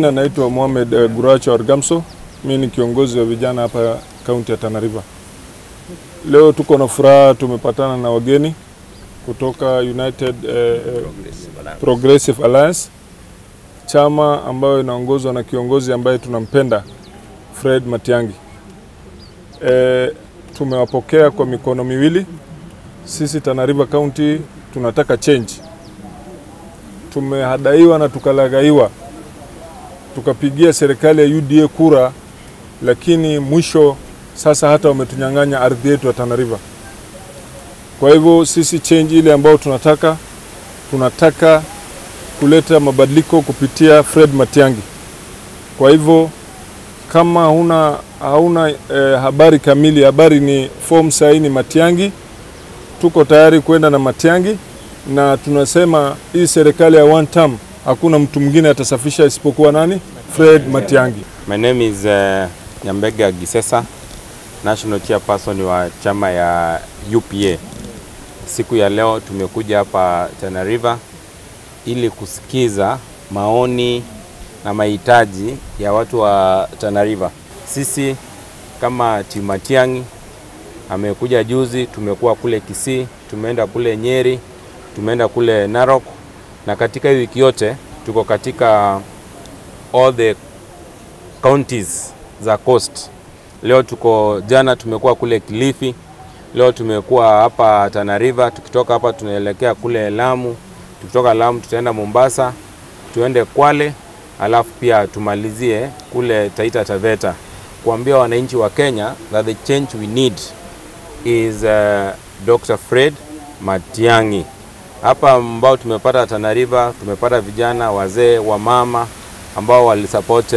Naitwa Mohamed Guracho Argamso, mimi ni kiongozi wa vijana hapa kaunti ya Tana River. Leo tuko na furaha, tumepatana na wageni kutoka United Progressive Alliance, chama ambayo inaongozwa na kiongozi ambaye tunampenda Fred Matiang'i. Tumewapokea kwa mikono miwili. Sisi Tana River County tunataka change. Tumehadaiwa na tukalagaiwa, tukapigia serikali ya UDA kura, lakini mwisho sasa hata wametunyang'anya ardhi yetu ya Tana River. Kwa hivyo sisi change ile ambayo tunataka, tunataka kuleta mabadiliko kupitia Fred Matiang'i. Kwa hivyo kama hauna habari kamili, habari ni form saini Matiang'i, tuko tayari kwenda na Matiang'i, na tunasema hii serikali ya one term hakuna mtu mwingine atasafisha isipokuwa nani? Fred Matiang'i. My name is Nyambega Gisesa, National Chairperson wa chama ya UPA. Siku ya leo tumekuja hapa Tana River ili kusikiza maoni na mahitaji ya watu wa Tana River. Sisi kama timu Matiang'i amekuja juzi, tumekuwa kule Kisii, tumeenda kule Nyeri, tumeenda kule Narok, na katika hii wiki yote tuko katika all the counties za coast. Leo tuko, jana tumekuwa kule Kilifi, leo tumekuwa hapa Tana River, tukitoka hapa tunaelekea kule Lamu, tukitoka Lamu tutaenda Mombasa, tuende Kwale, alafu pia tumalizie kule Taita Taveta, kuambia wananchi wa Kenya that the change we need is Dr. Fred Matiang'i. Hapa ambao tumepata Tana River, tumepata vijana, wazee, wamama ambao walisupport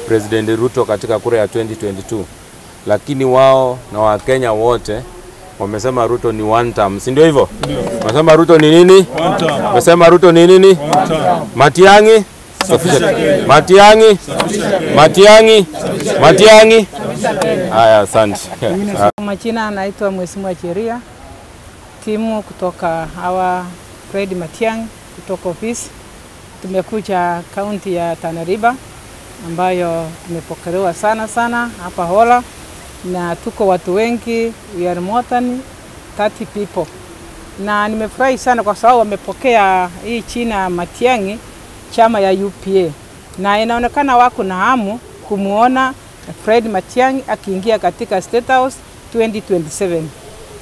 President Ruto katika kura ya 2022. Lakini wao na Wakenya wote wamesema Ruto ni one term, si ndio hivyo? Wamesema Ruto ni nini? One term. Wamesema Ruto ni nini? One term. Matiang'i Safisha Kenya. Matiang'i Safisha Kenya. Matiang'i Matiang'i. Haya, asante. Majina anaitwa Mheshimiwa Cheria, timu kutoka hawa Fred Matiang'i kutoka ofisi. Tumekuja kaunti ya Tana River ambayo tumepokelewa sana sana hapa Hola, na tuko watu wengi, we are more than 30 people. Na nimefurahi sana kwa sababu wamepokea hii china Matiang'i, chama ya UPA, na inaonekana wako na hamu kumuona Fred Matiang'i akiingia katika State House 2027.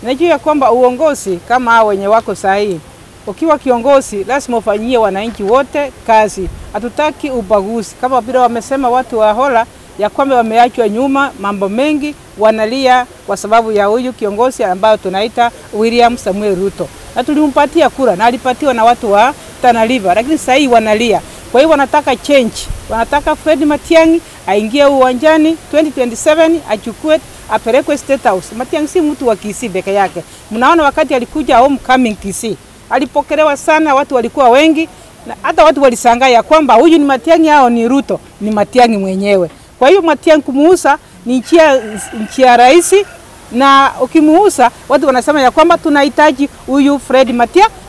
Najua ya kwamba uongozi kama hao wenye wako sahihi, ukiwa kiongozi lazima ufanyie wananchi wote kazi. Hatutaki ubaguzi kama vile wamesema watu wa Hola ya kwamba wameachwa nyuma, mambo mengi wanalia kwa sababu ya huyu kiongozi ambayo tunaita William Samuel Ruto. Na tulimpatia kura na alipatiwa na watu wa Tana River, lakini sasa hivi wanalia. Kwa hiyo wanataka change, wanataka Fred Matiang'i aingie uwanjani 2027, achukue apelekwe State House. Matiang'i si mtu wa Kisii peke yake. Mnaona wakati alikuja homecoming Kisii, alipokelewa sana, watu walikuwa wengi, na hata watu walishangaa ya kwamba huyu ni Matiang'i au ni Ruto? Ni Matiang'i mwenyewe. Kwa hiyo Matiang'i kumuuza ni njia rahisi, na ukimuuza watu wanasema ya kwamba tunahitaji huyu Fred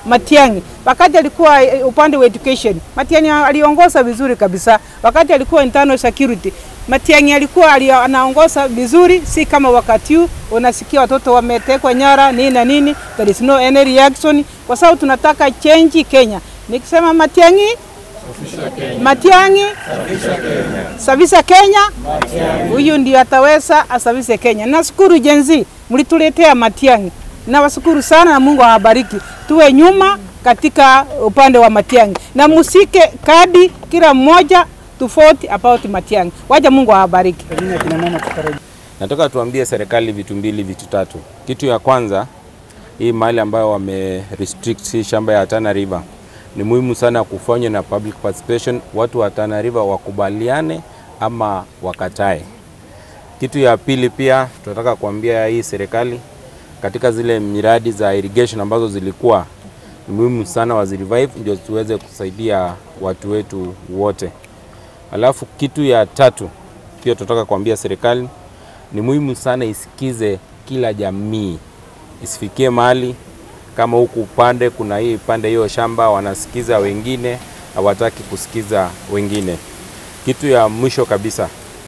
Matiang'i. Wakati alikuwa upande wa education, Matiang'i aliongoza vizuri kabisa. Wakati alikuwa internal security, Matiang'i alikuwa anaongoza vizuri, si kama wakati huu unasikia watoto wametekwa nyara nini na nini, there is no any reaction, kwa sababu tunataka change Kenya. Nikisema Matiang'i Matiang'i safisha Kenya, huyu ndio ataweza asafishe Kenya. Nashukuru Gen Z mlituletea Matiang'i, na washukuru sana na Mungu awabariki. Tuwe nyuma katika upande wa Matiang'i na musike kadi kila mmoja tofauti about Matiang'i. Wacha Mungu awabariki. Nataka tuambie serikali vitu mbili, vitu tatu. Kitu ya kwanza, hii mali ambayo wame restrict hii shamba ya Tana River ni muhimu sana kufanywa na public participation, watu wa Tana River wakubaliane ama wakatae. Kitu ya pili pia tunataka kuambia hii serikali katika zile miradi za irrigation ambazo zilikuwa ni muhimu sana wazirevive ndio tuweze kusaidia watu wetu wote. Alafu kitu ya tatu pia tunataka kuambia serikali ni muhimu sana isikize kila jamii, isifikie mahali kama huku upande kuna hii pande hiyo shamba wanasikiza wengine, hawataki kusikiza wengine. Kitu ya mwisho kabisa,